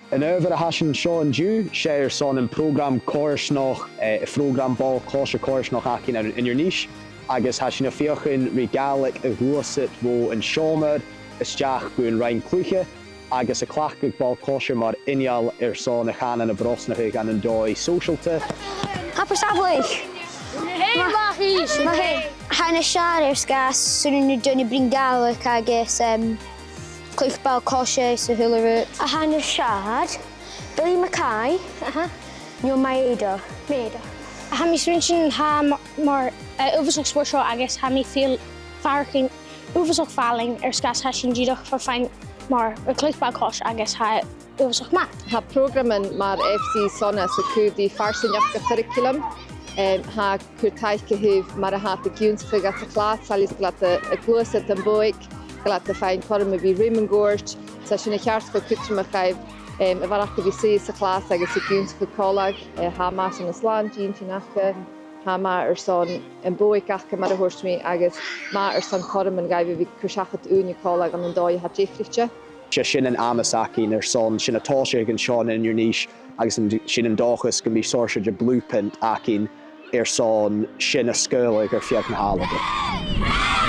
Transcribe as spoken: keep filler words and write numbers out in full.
An adhbhar a tha sinn an seo an-diugh, 's e airson am prògram coimhearsnachd, eh, am prògram ball-coise coimhearsnachd againn ann an Inbhir Nis, agus tha sinn a' feuchainn ri Gàidhlig a ghluasad bho an seòmar a-steach gu an roinn cluiche, agus a' cleachdadh ball-coise mar inneal airson a' chànan a bhrosnachadh ann an dòigh sòisealta. Abair sàbhaladh! Hey, Mathis! Mathis! Tha e nas fheàrr air sgàth 's urrainn do dhaoine bruidhinn Gàidhlig agus, em, cluich ball-coise 's a h-uile rud. Tha e nas fheàrr Billy Mackay, aha, no Maeda. Maeda. Tha mi a' smaointinn, tha m-, mar, eh, uabhasach spòrsail agus tha mi a' faireachdainn uabhasach fallain air sgàth 's tha sinn dìreach a' faighinn mar a' cluich ball-coise agus tha e uabhasach math. Tha prògraman mar F C Sonas a' cur ri farsaingeachd a' churraicealaim. Em, tha e a' cur taic a thaobh mar a tha iad ag ionnsachadh anns a' chlas, saoilidh gu bheil iad a', a' gluasad am bodhaig, gu bheil iad a' faighinn cothrom a bhith ruith mun cuairt. Tha sin a cheart cho cudromach dhaibh, em, a bharrachd air a bhith suidhe sa chlas agus ag ionnsachadh còmhla. Eh, tha e math airson an slàinte a th' aca, tha e math airson am bodhaig aca mar a thuirt mi, agus math airson cothroman dhaibh a bhith a' cur seachad ùine còmhla ann an dòigh a tha diofraichte. 'S e sin an amas againn airson sin a' tòiseachadh an seo ann an Inbhir Nis, agus an, sin an dòchas gum bi seòrsa de blueprint againn airson sin a sgaoileadh air feadh na h-Alba.